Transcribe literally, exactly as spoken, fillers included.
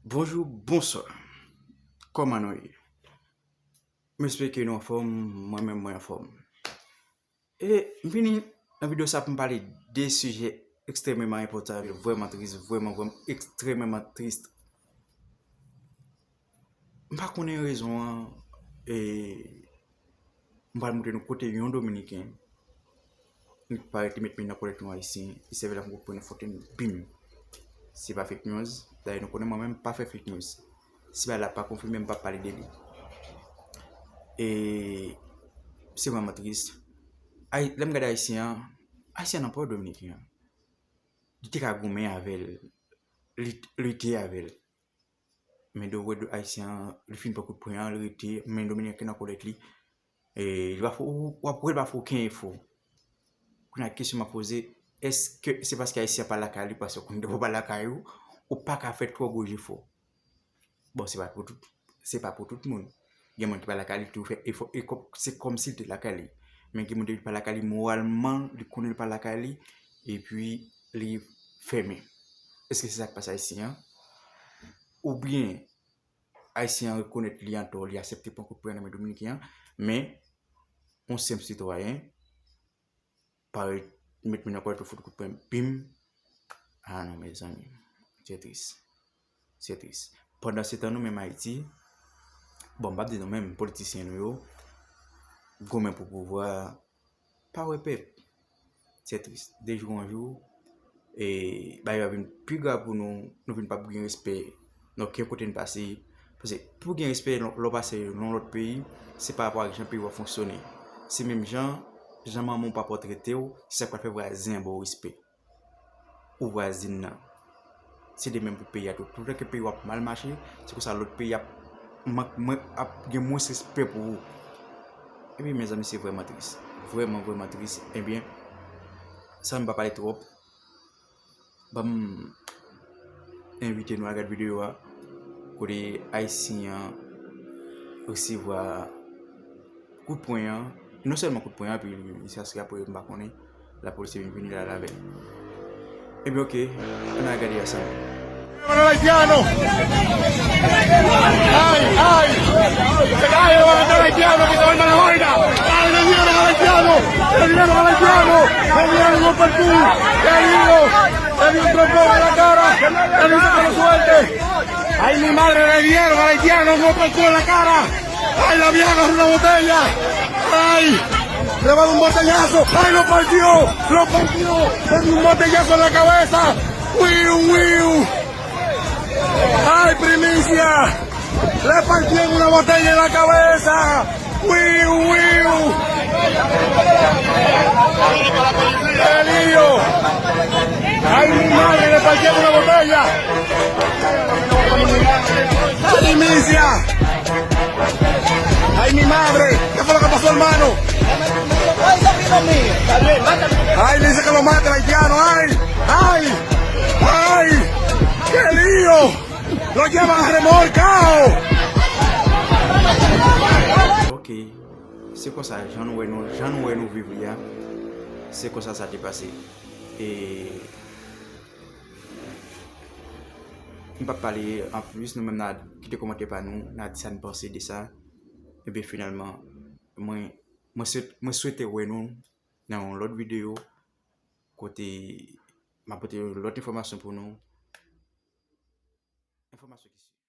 Bonjou, bonswa. Kòman nou ye? M espere ke nou anfòm, mwen menm mwen anfòm. E m vini nan videyo sa pou m pale de sijè ekstrèmeman enpòtan, vrèman tris, vrèman, vrèman ekstrèmeman tris. M pa konnen rezon an, e m pral montre nou kote yon Dominiken li parèt li met men nan kòlèt yon Ayisyen, li sèvi l ak yon kout pwen nan fòtèn, bim. Se pa fake news. Dayè, nou konnen mwen menm m pa fè fake news. Si bagay la pa konfime, m p ap pale de li. E se vrèman tris. Ay, lè m gade Ayisyen an, Ayisyen an nan pa Dominiken an. Li te ka goumen avè l, li, lite avè l. Men do wè do Ayisyen an, li fin pran kout pwen an, li rete, men Dominiken nan kòlèt li. E li pa fè, ou, w ap wè li pa fè okenn efò. Kounye a, kesyon m ap poze, èske se paske Ayisyen an pa lakay li, paske kounye a w pa lakay ou, ou pa ka fè twò gwo jefò? Bon, se pa pou tout, se pa pou tout moun. Gen moun ki pa lakay li, ki toujou fè efò, e kòm, se kòmsi li te lakay li. Men gen moun depi li pa lakay li, moralman, li konnen li pa lakay li, epi li fèmen. Èske se sa k pase Ayisyen an? Oubyen, Ayisyen an rekonèt li antò, li aksepte pran kout pwen nan men Dominiken an, men yon senp sitwayen parèt met men nan kòlèt ou fout kout pwen, bim. Ah non, mezanmi. Se tris. Se tris. Pandansetan, nou menm Ayiti, bon, m p ap di nou menm, politisyen nou yo, goumen pou pouvwa, pa wè pèp. Se tris. De jou an jou, e bagay yo ap vin pi grav pou nou, nou vin p ap gen respè nan okenn kote n pase. Paske pou gen respè lè w pase nan yon lòt peyi, se pa rapò ak jan peyi w ap fonksyone. Se menm jan, jan manman w papa w trete w, se sa k pral fè vwazen an ba w respè. Ou vwazin nan. Se de menm pou peyi a tou. Toutan ke peyi w ap mal mache, se konsa lòt peyi ap, mank, mwen, ap gen mwens respè pou ou. Ebyen, mezanmi, se vrèman tris. Vrèman, vrèman tris. Ebyen, san m pa pale twòp, ban m envite nou al gade videyo a, kote Ayisyen an resevwa kout pwen an, non sèlman kout pwen an, epi jiskaske apre, m pa konnen, lapolis te vin vini la avè l. Ebyen, oke, ann al gade ansanm. Haitiano. Ay, ay. Se cayeron a los haitianos que estaban en la vaina. Ay, le dieron al haitiano. Le dieron al haitiano. Le dieron un golpe al culo. Le dio. Le dio un trompo en la cara. Le dice que lo suelte. Ay, mi madre, le dieron al haitiano un golpe al culo en la cara. Ay, la vieja agarró una botella. Ay, le va a dar un botellazo. Ay, lo partió, lo partió. Le dio un botellazo en la cabeza. Wiu, wiu. Ay, primicia. Le partieron una botella en la cabeza. Wiu, wiu. ¡Qué lío! ¡Ay, mi madre, le partieron una botella! ¡Primicia! ¡Ay, mi madre! ¿Qué fue lo que pasó, hermano? Ay, dice que lo mata el haitiano. ¡Ay! ¡Ay! ¡Ay! ¡Qué lío! Lo llevan remolcado. Ok. Se konsa, jan nou wè nou, jan nou wè nou viv li a, se konsa sa te pase. E m p ap pale anplis, nou menm n a kite kòmantè pa nou, n a di sa n panse de sa. Ebyen, finalman, mwen, mwen swet-, mwen swete wè nou nan yon lòt videyo, kote m ap pote yon lòt enfòmasyon pou nou. Enfòmasyon ki